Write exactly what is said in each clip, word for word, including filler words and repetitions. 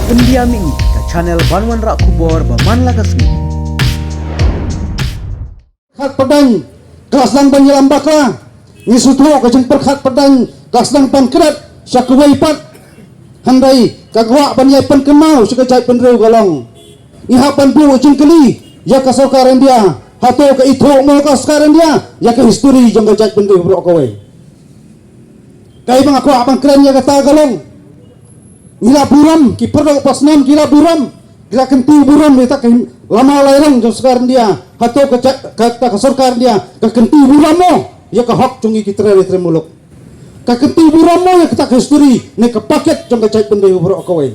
Pyndiam ïa ngi ka channel ban wanrah khubor ba man la ka sngi. Khat pdeng ka la sdang ban ïalam bakla. Ngi sngewthuh ka jingpyrkhat pdeng ka la sdang ban klet sha kawei pat. Hynrei ka kwah ban ïai pynkynmaw sha ka jaitbynriew ka long, ngi hap ban buh jingkylli ïa ka sorkar India. Hato ka ithuh mo ka sorkar India ïa ka history jong ka jaitbynriew baroh kawei? Kaei ba nga kwah ban kren ïa kata ka long, ngi la burom, ki paralok pasnam ki la burom, ki la kyntu burom ïa kata ka lama lairong jong sorkar India. Hato ka jait, kata ka sorkar India ka kyntu burom mo ïa ka hok jong ngi ki trai trai muluk? Ka kyntu burom mo ïa kata ka history ne ka paket jong ka jaitbynriew baroh kawei?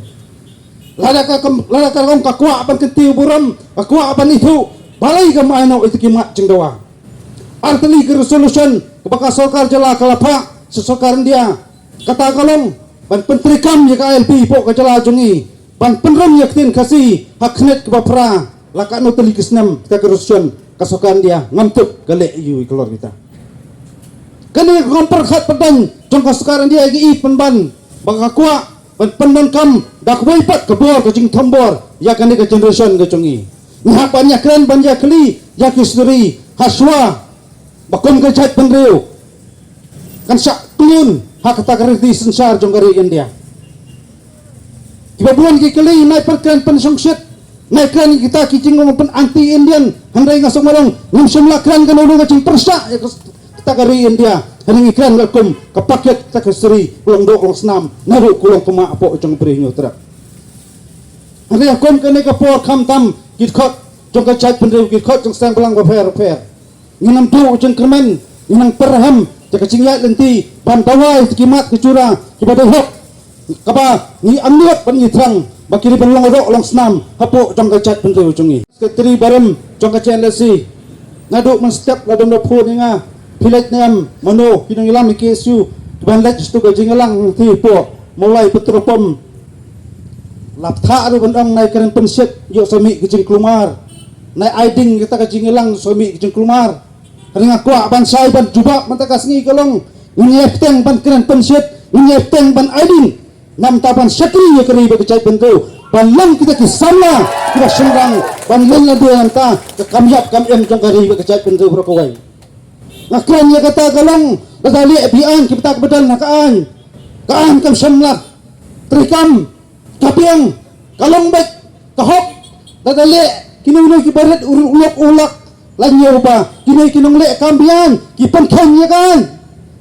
Lada ka kam, lada ka long ka kwah ban kyntu burom, ka kwah ban ithuh, balei kam ai noh ïa ki mat jingdawa? Artylli ka resolution kaba ka sorkar jylla ka la phah sha sorkar India, kata ka long ban pyntreikam ïa ka I L P hapoh ka jylla jong ngi, ban pynrem ïa ka ktien Khasi ha ka khyndit kaba phra. La katno tylli ki snem kata ka resolution ka sorkar India? Ngam tip ka leh aïu ïa ka lor kita. Kane ka kam pyrkhat pdeng jong ka sorkar India ïa ngi, i pynban ba ka kwah ban pyndonkam da kawei pat ka bor ka jingthombor ïa kane ka generation ka jong ngi. Ngi hap ban ïakren ban ïakylli ïa ki history ha shuwa ba kum ka jaitbynriew kan shah khlun ha kata ka riti synshar jong ka ri India. Kiba bun ki kylli, nai pyrkhat pynshongshit, nai kren kita ki jingong pyn anti Indian, hynrei nga sngewlong ngim shym la kren kano kano ka jingpyrshah ïa kata ka ri India. Hynrei ngi kren ka kum ka paket kata ka sri, ka long doh ka long snam, naduh ka long ka ma hapoh jong ka Bri Hynñiewtrep. Hynrei kum kane ka por khamtam ki dkhot jong ka jaitbynriew, ki dkhot jong seng blang bapher bapher, ngin ym duh jingkyrmen, ngin ym pyrhem ïa ka jingïaid lynti ban dawa ïa ki mat ki jura kiba dei hok, kaba ngi angnud ban ngi thrang ba ki dei ban long doh long snam hapoh jong ka jaitbynriew jong ngi. Secretary barim jong ka J N L A C, naduh mynstep la dang da phone ïa nga, phi leit ne em, mano ki nongïalam ïa ki S U kiban leit sha ka jingïalang, ngi ti hapoh Mawlai petrol pump. La pynthah ruh ban ong nai kren pynshit, ïoh sa mih ka jingkulmar, nai ai ding kata ka jingïalang, sa mih ka jingkulmar. Hynrei nga kwah ban shai ban jubab mynta ka sngi ka long, ngin ïai bteng ban kren pynshit, ngin ïai bteng ban ai ding, namar ban shakri ïa ka ri bad ka jaitbynriew, ban long kita ki samla kiba shynrang ban ïeng lade ïa kata ka kam ïap kam im jong ka ri bad ka jaitbynriew baroh kawei. Nga kren ïa kata ka long, lada leh biang kiba tak ba don ha ka aiñ, ka aiñ kam shym la treikam, ka biang ka long beit ka hok. Lada leh kino kino kiba rit u lok u lak, la ñiew ba kino ki nongleh kam biang ki pynkheiñ ïa ka aiñ.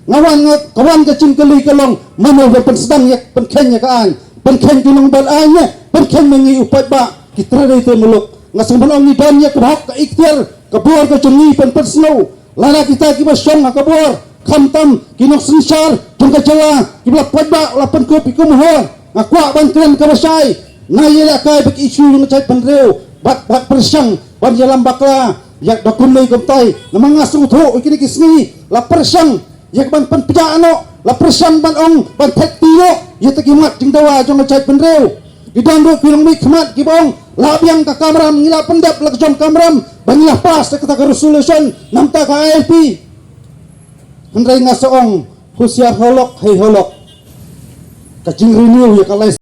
Nga wan, nga ka wan ka jingkylli ka long, mano ba pynsdang ïa pynkheiñ ïa ka aiñ? Pynkheiñ ki nongbat aiñ ne pynkheiñ ma ngi u paidbah ki trai trai muluk? Nga sngewbha ban ong ngi don ïa ka hok, ka ikhtiar, ka bor ka jong ngi ban pynsngew. Lada kita kiba shong ha ka bor, khamtam ki nongsynshar jong ka jylla kiba la paidbah la pynkup ïa ka mohor, nga kwah ban kren kaba shai, nai ïalehkai bad ki issue jong ka jaitbynriew, bad, bad pyrshang ban ïalam bakla ïa da kumne kumtai. Namar nga sngewthuh ïa kine ki sngi la pyrshang ïa ka ban pynpjah noh, la pyrshang ban ong ban thait ti noh ïa kita ki mat jingdawa jong ka jaitbynriew. Ki don ruh ki nongmihkhmat kiba ong, la biang ka kamram, ngi la pyndep la ka jong kamram ba ngi la pass ïa kata ka resolution namar ka I L P. Hynrei nga sa ong, husiar holok hei holok, ka jingrenew ïa ka license